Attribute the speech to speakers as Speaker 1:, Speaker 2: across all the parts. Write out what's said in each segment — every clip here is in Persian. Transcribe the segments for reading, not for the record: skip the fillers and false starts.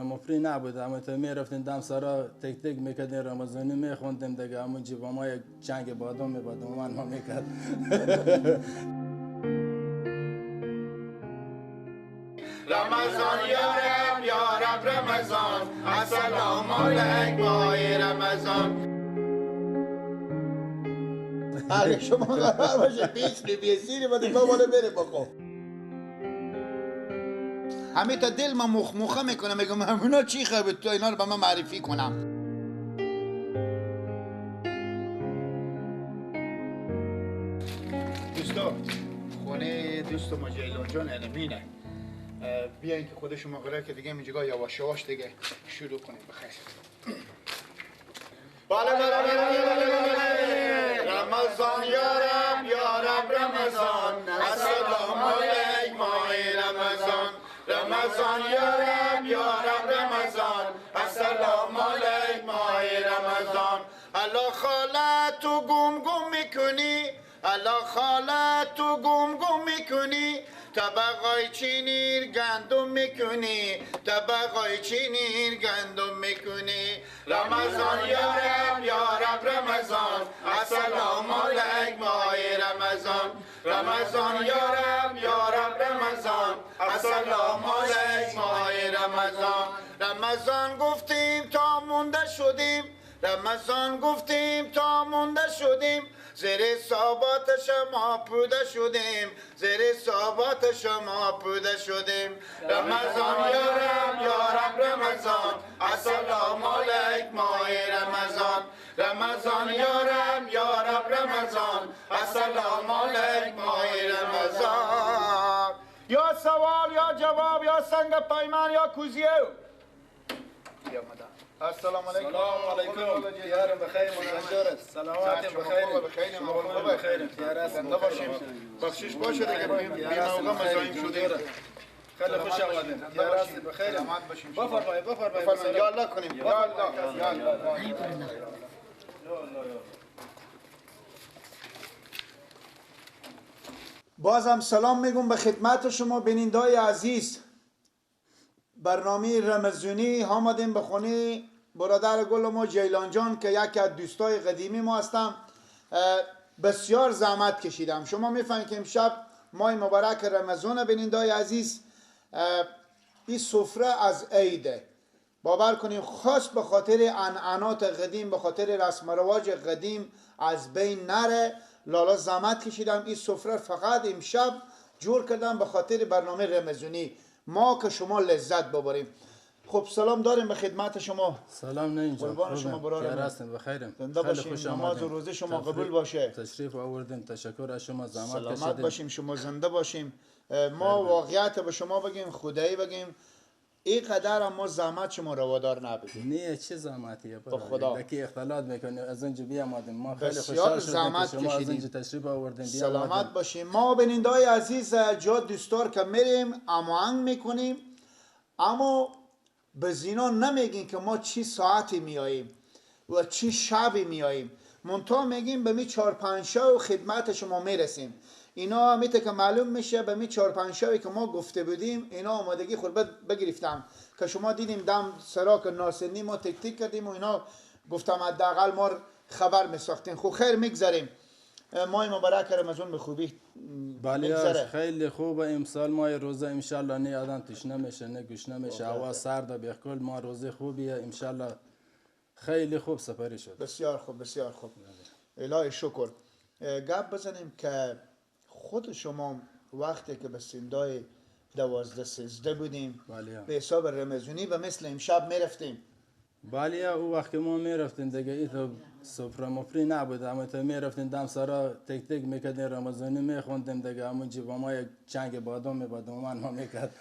Speaker 1: مفری نبود، اما تو میرفتیم دم سرا تک تک میکردیم، رمضانی میخوندیم دیگه. همون با ما یک چنگ بادام میبادم من ما میکرد.
Speaker 2: رمضان یا رب یا رب رمضان، السلام علیک ماه رمضان.
Speaker 3: اگه شما قرار باشه پیش بیسیری باید ما بالا بره بخو. همه تا دل ما مخ مخه میکنه، میگم همینا چی خبر تو اینا رو به من معرفی کنم. دوستا خونه دوست ما جیلان جان علمینه، بیاین که خود شما قرار که دیگه اینجا یواش یواش دیگه شروع کنیم. بخیر.
Speaker 2: بالا بالا بالا بالا رمضان یا رب یا رب رمضان، السلام علیک ماه رمضان. رمضان یا رب یا رب رمضان، السلام علیک ماه رمضان. الا خاله تو گم گم میکنی، الا خاله تو گم گم میکنی، طبقای چینیر گندم میکنی، طبقای چینیر گندم میکنی. رمضان یا رب یا رب رمضان، السلام علیک ماه رمضان. رمضان یا رب یا رب رمضان، السلام علیک ماه رمضان. رمضان گفتیم تا مونده شدیم، رمضان گفتیم تا مونده شدیم، زیر صحبت شما پوده شدیم، زیر صحبت شما پوده شدیم. رمضان یا رب یا رب رمضان، السلام علیک ماه رمضان. رمضان یا رب یا رب رمضان، السلام علیک ماه رمضان.
Speaker 3: یا سوال یا جواب یا سنگ پیمان یا کوزیه. السلام علیکم.
Speaker 1: سلام علیکم. یارم بخیر، منجور سلامات بخیر.
Speaker 3: بخیر بخیر. زنده باشیم. بخشش باشه دیگه، بی موقع مزاحم شدیم.
Speaker 1: خیلی خوش آمدید. یارم بخیر.
Speaker 3: سلامت باشیم.
Speaker 1: بفرمایید بفرمایید.
Speaker 3: یا الله کنیم. یا الله یا الله. بازم سلام میگم به خدمت شما بینندای عزیز. برنامه رمضانی آمدیم به خونه برادر گل ما جیلان جان که یکی از دوستای قدیمی ما هستم. بسیار زحمت کشیدم. شما میفهمید که امشب ماه مبارک رمضان بینندای عزیز، این سفره از عیده. باور کنیم خاص به خاطر عنعنات قدیم، به خاطر رسم رواج قدیم از بین نره. لالا زحمت کشیدم این سفره فقط امشب جور کردم به خاطر برنامه رمضانی ما که شما لذت ببریم. خب سلام داریم به خدمت شما.
Speaker 1: سلام نه اینجا.
Speaker 3: قربان شما برادرم.
Speaker 1: هستم بخیرم.
Speaker 3: زنده باشیم. نماز و روزه شما قبول باشه.
Speaker 1: تشریف آوردین، تشکر از شما، زحمت کشیدین.
Speaker 3: سلامت باشیم، شما زنده باشیم. ما واقعیت به شما بگیم، خدایی بگیم، اینقدر ما زحمت شما روادار نبودیم.
Speaker 1: نه چه زحمتیه
Speaker 3: به خدا.
Speaker 1: دکی اختلاط میکنی از اونجا بیامدیم. ما خیلی خوشحال شدیم که شما از اونجا تشریف آوردین.
Speaker 3: سلامت باشیم. ما بینندای عزیز جا دوستار که میریم اماهنگ میکنیم، اما به زینا نمیگیم که ما چی ساعتی میاییم و چی شبی میاییم. منتها میگیم به می 4-5 شب خدمت شما میرسیم. اینا میته که معلوم میشه به می 4-5 شبی که ما گفته بودیم اینا آمادگی خود بگرفتم که شما دیدیم دم سراک ناسنی ما تک تک کردیم و اینا گفتم حداقل ما خبر میساختیم. خب خیر میگذریم. ماه مبارک رمضان به خوبی
Speaker 1: میگذره. خیلی خوبه امسال ماه روزه ان شاء الله، نه آدم تشنه میشه نه گشنه میشه، هوا سرده بالکل، ما روزه خوبیه ان شاء الله، خیلی خوب سپری شد.
Speaker 3: بسیار خوب بسیار خوب، الهی شکر. گپ بزنیم که خود شما وقتی که به سندای 12-13 بودیم به حساب رمضانی به مثل امشب میرفتیم.
Speaker 1: بله او وقت که ما میرفتیم دیگه ایتو سفره مفری نبود، اما تو میرفتیم دم سرا تک تک میکردیم، رمضانی میخوندیم دیگه. همون با ما یک چنگ بادام میبادم من ما میکرد.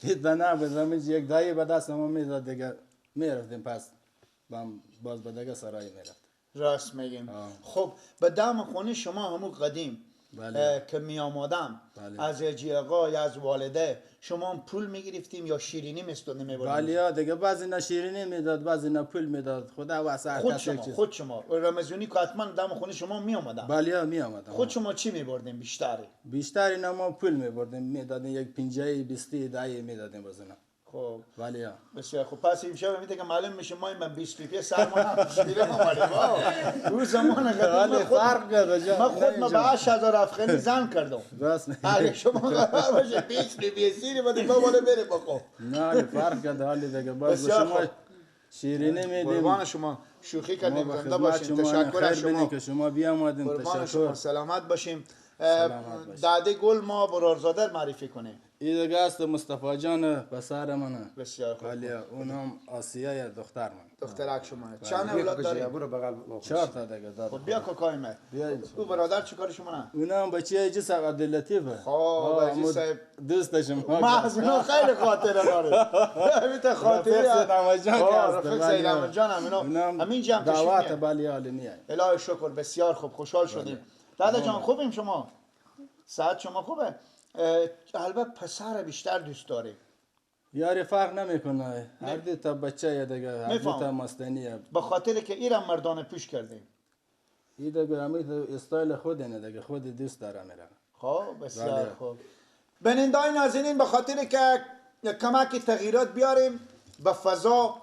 Speaker 1: دیده نبود، همون یک دایی به دست ما میداد دیگه، میرفتیم پس باز به دیگه سرای میرفتیم.
Speaker 3: راست میگیم. خب به دم خونه شما همون قدیم بله. که می آمدم بله. از جی آقا یا از والده شما پول میگرفتیم یا شیرینی میستونیم میبردیم؟
Speaker 1: بله دیگه، بعضی نه شیرینی میداد بعضی نه پول میداد. خدا واسه
Speaker 3: خود شما چیز. خود شما رمضانی که حتما دم خونه شما می آمدم.
Speaker 1: بله می آمدم.
Speaker 3: خود شما چی میبردیم بیشتر؟
Speaker 1: بیشتر اینا ما پول میبردیم، میدادیم یک 50 20 دایی میدادیم بازینا.
Speaker 3: خب خب
Speaker 1: ولی
Speaker 3: بسیار خب. پس امشب میته که معلوم میشه ما من 20 روپیه سرمان هم شیره آمدیم. او زمان قدیم
Speaker 1: فرق کرد.
Speaker 3: من خود ما به 8000 افغانی زن کردم.
Speaker 1: راست
Speaker 3: اگه شما قرار باشه 20 روپیه سیری باید ما بالا بریم بخو.
Speaker 1: نه فرق کرد حالی دیگه. باز شما شیرینی میدیم.
Speaker 3: قربان شما، شوخی کردیم، زنده باشین. تشکر از شما
Speaker 1: که شما بیامدین.
Speaker 3: قربان شما، سلامت باشیم. داده گل ما برارزاده معرفی کنیم.
Speaker 1: این دیگه است مصطفی جان پسر منه.
Speaker 3: بسیار خوب.
Speaker 1: ولی اونم آسیه دختر من.
Speaker 3: دخترک شما. چند اولاد داریم؟
Speaker 1: 4 تا دیگه داده.
Speaker 3: خب بیا کاکای من. او برادر چیکار شما نه؟
Speaker 1: اونم بچه جی صاحب عبداللطیفه.
Speaker 3: خب عزیز صاحب
Speaker 1: دوست شما.
Speaker 3: ما از اونا خیلی خاطره داریم. همین خاطره
Speaker 1: سید احمد جان که است.
Speaker 3: رفیق سید احمد جان همینا همین جمع
Speaker 1: دعوت بلی عالمیه.
Speaker 3: الهی شکر، بسیار خوب، خوشحال شدیم. دادا جان خوبیم شما؟ ساعت شما خوبه؟ البته پسر بیشتر دوست داریم.
Speaker 1: یاری فرق نمیکنه، هر دو تا بچه یا دیگه، هر دو تا مستنیه.
Speaker 3: به خاطر که ایران مردانه پوش کردیم.
Speaker 1: این دیگه همین استایل خود نه دیگه، خود دوست داره میره.
Speaker 3: خب بسیار خوب. بینندای نازنین، به خاطر که کمک تغییرات بیاریم به فضا،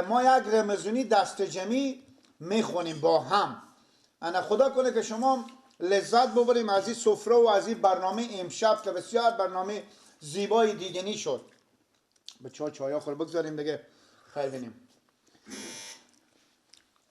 Speaker 3: ما یک رمزونی دست جمعی میخونیم با هم. انا خدا کنه که شما لذت ببریم از این سفره و از این برنامه امشب که بسیار برنامه زیبای دیدنی شد. به چای خور بگذاریم دیگه، خیر بینیم.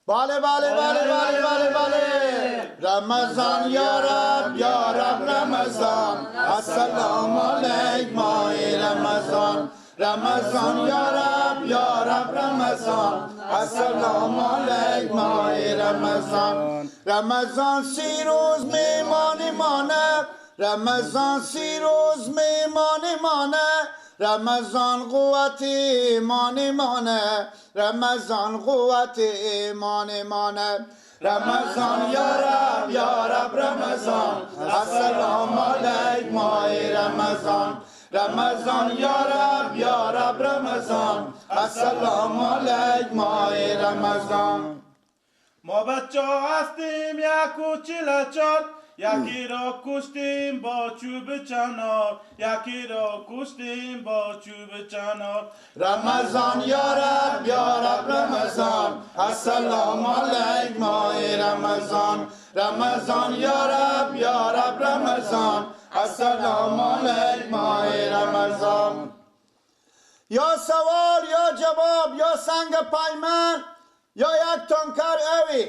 Speaker 3: بله بله بله بله بله بله. رمضان یا رب یا رب رمضان، السلام علیک ماه رمضان. رمضان یا رب یا رب رمضان، السلام علیک ماه رمضان. رمضان 30 روز میمانی مانه، رمضان 30 روز میمانی مانه، رمضان قوت ایمانی مانه، رمضان قوت ایمانی مانه. رمضان یا رب یا رب رمضان، السلام علیک ماه رمضان. رمضان یا رب یا رب رمضان، السلام علیک ماه رمضان.
Speaker 4: ما بچه هستیم 1:44، یکی را کشتیم با چوب چنار، یکی را کشتیم با چوب چنار.
Speaker 2: رمضان یا رب یا رب رمضان، السلام علیک ماه رمضان. رمضان یا رب یا رب رمضان، السلام علیک ماه رمضان.
Speaker 3: یا سوال یا جواب یا سنگ پایمن یا یک تانکر اوی.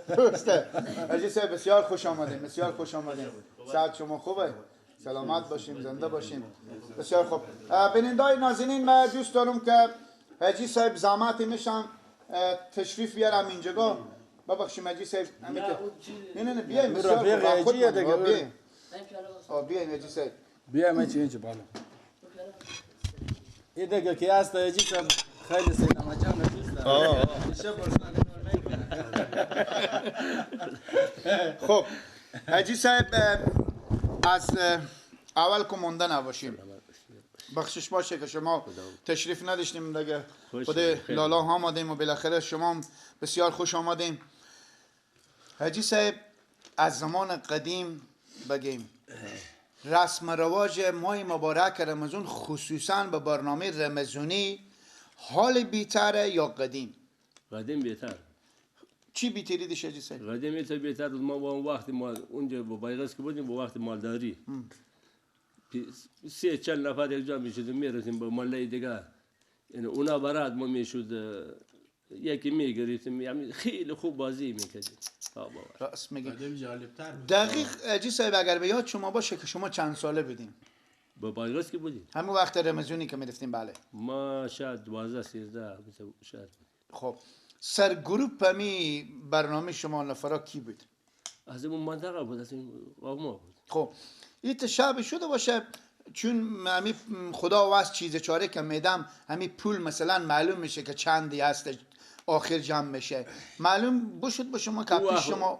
Speaker 3: درسته. عزیز صاحب بسیار خوش آمدیم، بسیار خوش آمدیم. ساعت شما خوبه؟ سلامت باشیم، زنده باشیم. بسیار خوب. بینندای نازنین، من دوست دارم که حاجی صاحب زحمت میشن تشریف بیارم اینجا. ببخشید حاجی صاحب، نه نه نه بیایم. بسیار خوب. خود بیایم. بیایم حاجی صاحب.
Speaker 1: بیایم حاجی اینجا بالا. این دیگه که هست حاجی صاحب خیلی سینما جان دوست داره.
Speaker 3: خب حاجی صاحب، از اول که مونده نباشیم، بخشش باشه که شما تشریف نداشتیم دیگه، خود لالا آمدیم و بالاخره شما بسیار خوش آمدیم. حاجی صاحب، از زمان قدیم بگیم رسم رواج ماه مبارک رمضان خصوصا به برنامه رمضانی حال بیتره یا قدیم؟
Speaker 5: قدیم بیتر.
Speaker 3: چی بیتری دیشه حاجی صاحب؟
Speaker 5: قدیم بیتر بود. ما با اون وقت ما اونجا با بایغز که بودیم، با وقت مالداری 30-40 نفر یک جا میشدیم، میرسیم با ماله دیگه، یعنی اونا برات ما میشد یکی میگرفتیم، یعنی خیلی خوب بازی میکردیم.
Speaker 3: راست میگی. دقیق حاجی صاحب اگر به یاد شما باشه که شما چند ساله بودیم؟
Speaker 5: با بایغز که بودیم؟
Speaker 3: همون وقت رمضانی که میرفتیم. بله.
Speaker 5: ما شاید 12-13 شاید.
Speaker 3: خب سر گروپ همی برنامه شما نفرا کی بود؟
Speaker 5: از اون منطقه بود، از این ما بود.
Speaker 3: خب این شب شده باشه، چون همی خدا واس چیز چاره که میدم، همی پول مثلا معلوم میشه که چندی هست آخر جمع میشه، معلوم بشد با شما که پیش شما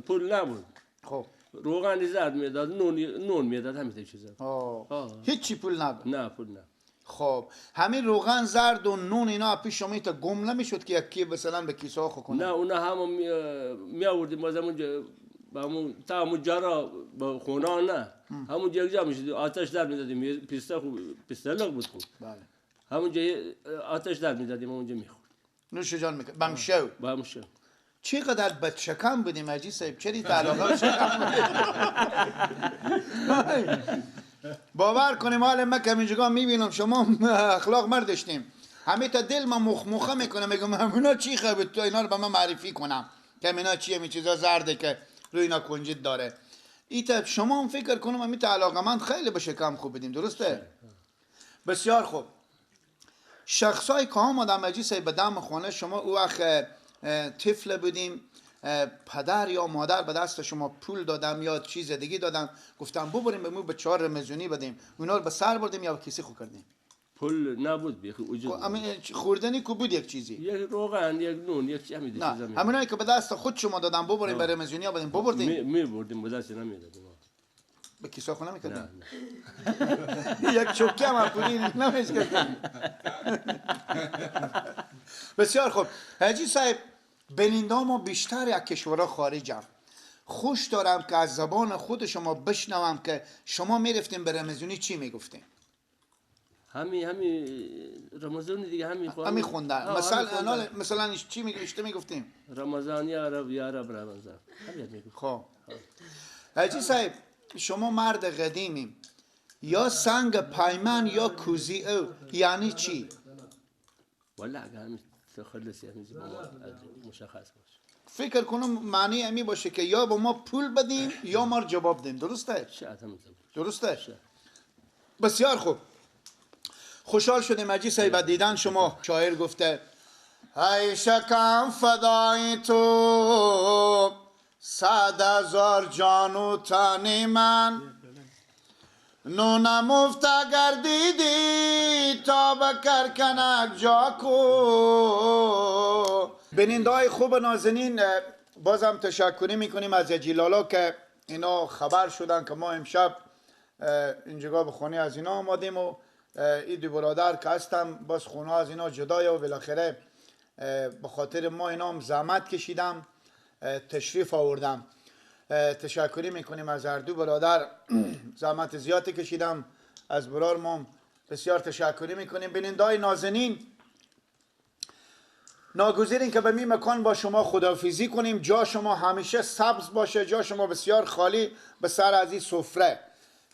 Speaker 5: پول نبود.
Speaker 3: خب
Speaker 5: روغن زرد میداد، نون میداد، همین چیزا.
Speaker 3: هیچی پول نبود؟
Speaker 5: نه پول نه.
Speaker 3: خب همین روغن زرد و نون اینا پیش شما تا گم نمیشد که یکی مثلا به کیسه ها خو کنه؟
Speaker 5: نه اونا هم می آوردیم، از اونجا با همون تا همون جارا با خونه نه همون یک جا میشد آتش در میدادیم پیسته خوب پیسته لغ بود خوب
Speaker 3: بله
Speaker 5: همونجا آتش در میدادیم اونجا میخورد
Speaker 3: نوش جان میکرد بمشو
Speaker 5: بمشو
Speaker 3: چقدر بدشکم بودیم حاجی صاحب چرا علاقه به شکم بودیم؟ باور کنیم حال من که اینجا میبینم شما اخلاق مرد داشتیم همه تا دل من مخمخه میکنه میگم همینا چی خوبه تو اینا رو به من معرفی کنم که همینا چیه می چیزا زرده که روی اینا کنجد داره ایتا شما هم فکر کنم همین تا علاقه من خیلی به شکم خوب بدیم درسته؟ بسیار خوب شخصایی که آمدن حاجی صاحب به دم خانه شما او وقت طفل بودیم پدر یا مادر به دست شما پول دادم یا چیز دیگه دادم گفتم ببریم به مو به چهار رمزونی بدیم اونا رو به سر بردیم یا به کیسه خو کردیم
Speaker 5: پول نبود بیخی وجود
Speaker 3: خوردنی کو بود یک چیزی
Speaker 5: یک روغن یک نون یک چیزی همین چیزا
Speaker 3: نه همینایی که به دست خود شما دادم ببریم به رمزونی بدیم ببردیم
Speaker 5: می بردیم به دست نمیدادیم
Speaker 3: به کیسه خو نمیکردیم نه یک چوکی هم پولی نمیکردیم بسیار خوب حاجی صاحب بیننده ما بیشتر یک کشورها خارجم خوش دارم که از زبان خود شما بشنوم که شما میرفتیم به رمزونی چی میگفتیم؟
Speaker 5: همین رمضان دیگه همین
Speaker 3: خوندن مثلا چی میگفتیم؟
Speaker 5: رمضان یا رب یا رب رمضان همین میگفتیم.
Speaker 3: خب حاجی صاحب شما مرد قدیمیم یا سنگ پیمن یا کوزی او یعنی چی؟
Speaker 5: والله همین تخلص یعنی مشخص باشه
Speaker 3: فکر کنم معنی امی باشه که یا با ما پول بدیم یا ما رو جواب بدیم درسته؟ درسته؟ بسیار خوب خوشحال شدیم حاجی صاحب دیدن شما. شاعر گفته ای شکم فدای تو 100,000 جان و تن من نونم مفت اگر دیدی تا بکر کنک جا کو. بیننده‌های خوب نازنین بازم تشکری میکنیم از جیلالا که اینا خبر شدن که ما امشب اینجا به خونه از اینا آمدیم و این دو برادر که هستم باز خونه از اینا جدای و بالاخره به خاطر ما اینا هم زحمت کشیدم تشریف آوردم. تشکری میکنیم از هر دو برادر زحمت زیادی کشیدم از برار ما بسیار تشکری میکنیم. بیننده‌های نازنین ناگزیرین که به می مکان با شما خداحافظی کنیم. جا شما همیشه سبز باشه، جا شما بسیار خالی به سر از این سفره.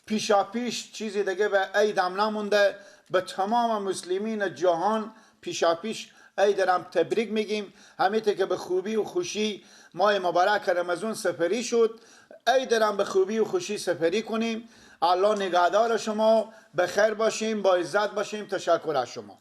Speaker 3: پیشا پیش چیزی دیگه به عیدم نمونده. به تمام مسلمین جهان پیشا پیش عید رم تبریک میگیم. همیته که به خوبی و خوشی ماه مبارک رمضان سپری شد، عید رم به خوبی و خوشی سپری کنیم. الله نگهدار شما، به خیر باشیم، با عزت باشیم. تشکر از شما.